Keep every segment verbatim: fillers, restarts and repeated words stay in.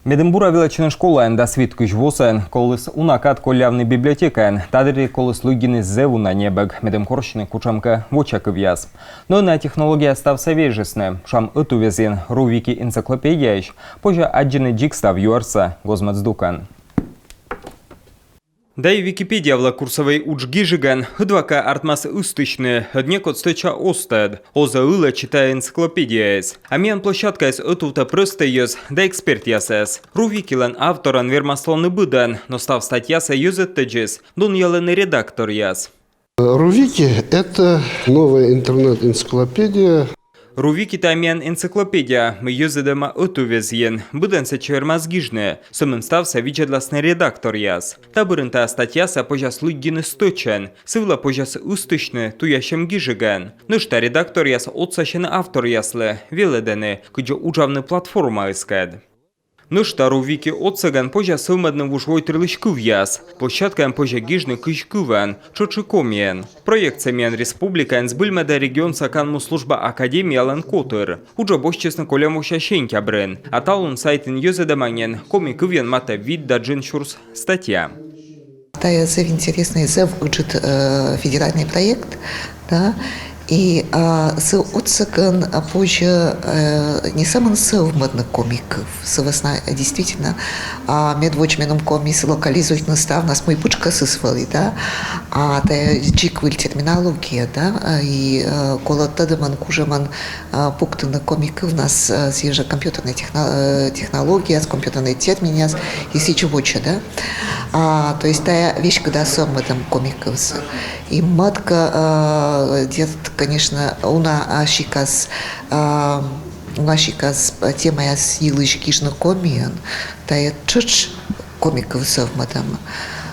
Медым бура велӧдчыны школаын дас вит кызь восӧн, коліс уна кад коллявны библиотекаын. Та дырйи коліс лыддьыны зэв уна небӧг, медым корсьны кутшӧмкӧ воча кывъяс. Но ӧні технологияяс ставсӧ вежисны. Шуам, ӧтуввезйын РУ-Вики энциклопедияысь позьӧ аддзыны дзик став юӧрсӧ гоз-мӧд здукӧн. Да и Википедия вылӧ курсовӧй удж гижигӧн ӧдвакӧ артмас ыстысьны, ӧд некод стӧча оз тӧд, оз-ӧ ылӧдчы тайӧ энциклопедияыс. А миян площадкаыс ӧтувтӧ прӧстӧй йӧз да экспертъясӧс. РУ-Викилӧн авторӧн вермас лоны быдӧн, но став статьясӧ йӧзӧдтӧдзыс донъялӧны редакторъяс. РУ-Вики — это новая интернет-энциклопедия. РУ-Вики — тайӧ миян энциклопедия, мый йӧзӧдӧма ӧтуввезйын. Быдӧн сэтчӧ вермас гижны, сӧмын ставсӧ видзӧдласны редакторъяс. Та бӧрын тайӧ статьясӧ позяс лыддьыны стӧчӧн, сы вылӧ позяс ыстысьны туясьӧм гижигӧн. Нӧшта редакторъяс отсасьӧны авторъяслы, велӧдӧны, кыдзи уджавны платформаыскӧд. Нӧшта РУ-Вики отсӧгӧн позьӧ сӧвмӧдны вужвойтырлысь кывъяс. Площадкаын позьӧ гижны кызь кывйӧн, тшӧтш и комиӧн. Проектсӧ миян республикаын збыльмӧдӧ регионса канму служба академиялӧн котыр. Уджӧ босьтчисны кольӧм вося сентябрын. А талун сайтын йӧзӧдӧма нин коми кывйӧн матӧ вит да джын сюрс статья. Тайӧ зэв интереснӧй, зэв ыджыд, э, федеральнӧй проект, да. И, а, сы отсӧгӧн, а, позьӧ, э, не сӧмын сӧвмӧдны коми кыв. Сы вӧсна действительно, а, медводз меным ковмис локализуйтны ставнас, мый пытшкӧсыс вӧлі, да. А тайӧ дзик выль терминология, да. А, и, э, колӧ тӧдӧмӧн, кужӧмӧн, а, пуктыны коми кывнас, а, сійӧ жӧ компьютернӧй техно-, э, технологияяс, компьютернӧй терминъяс и сідз воча, да. А, то есть тайӧ веськыда сӧвмӧдӧм коми кывсӧ. И мӧд-кӧ, а, дерт, конечно, уна, а, сикас, а, уна сикас темаяс йылысь гижны комиӧн, тайӧ тшӧтш коми кыв сӧвмӧдӧм.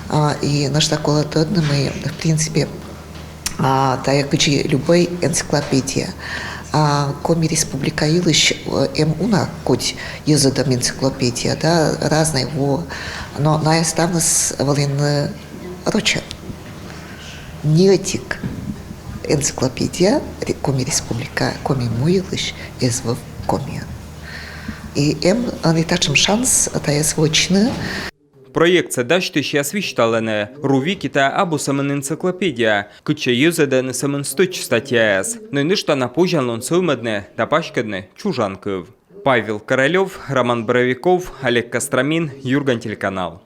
А, и нӧшта колӧ тӧдны, мый, в принципе, а, тайӧ кыдзи любӧй энциклопедия. А, Коми Республика йылысь, э, эм уна кодь йӧзӧдӧм энциклопедия, да, разнӧй во. Но найӧ ставныс вӧліны рочӧн. Ни ӧтик энциклопедия ре-, Коми Республика, Коми му йылысь эз вӧв комиӧн. И эм ӧні татшӧм шанс тайӧс вӧчны. Проектсӧ дасьтысьяс висьталӧны, РУ-Вики — тайӧ абу сӧмын энциклопедия, кытчӧ йӧзӧдӧны сӧмын стӧч статьяяс, но и нӧшта на позянлун сӧвмӧдны да паськӧдны чужан кыв. Павел Королёв, Роман Боровиков, Олег Костромин, «Юрган» телеканал.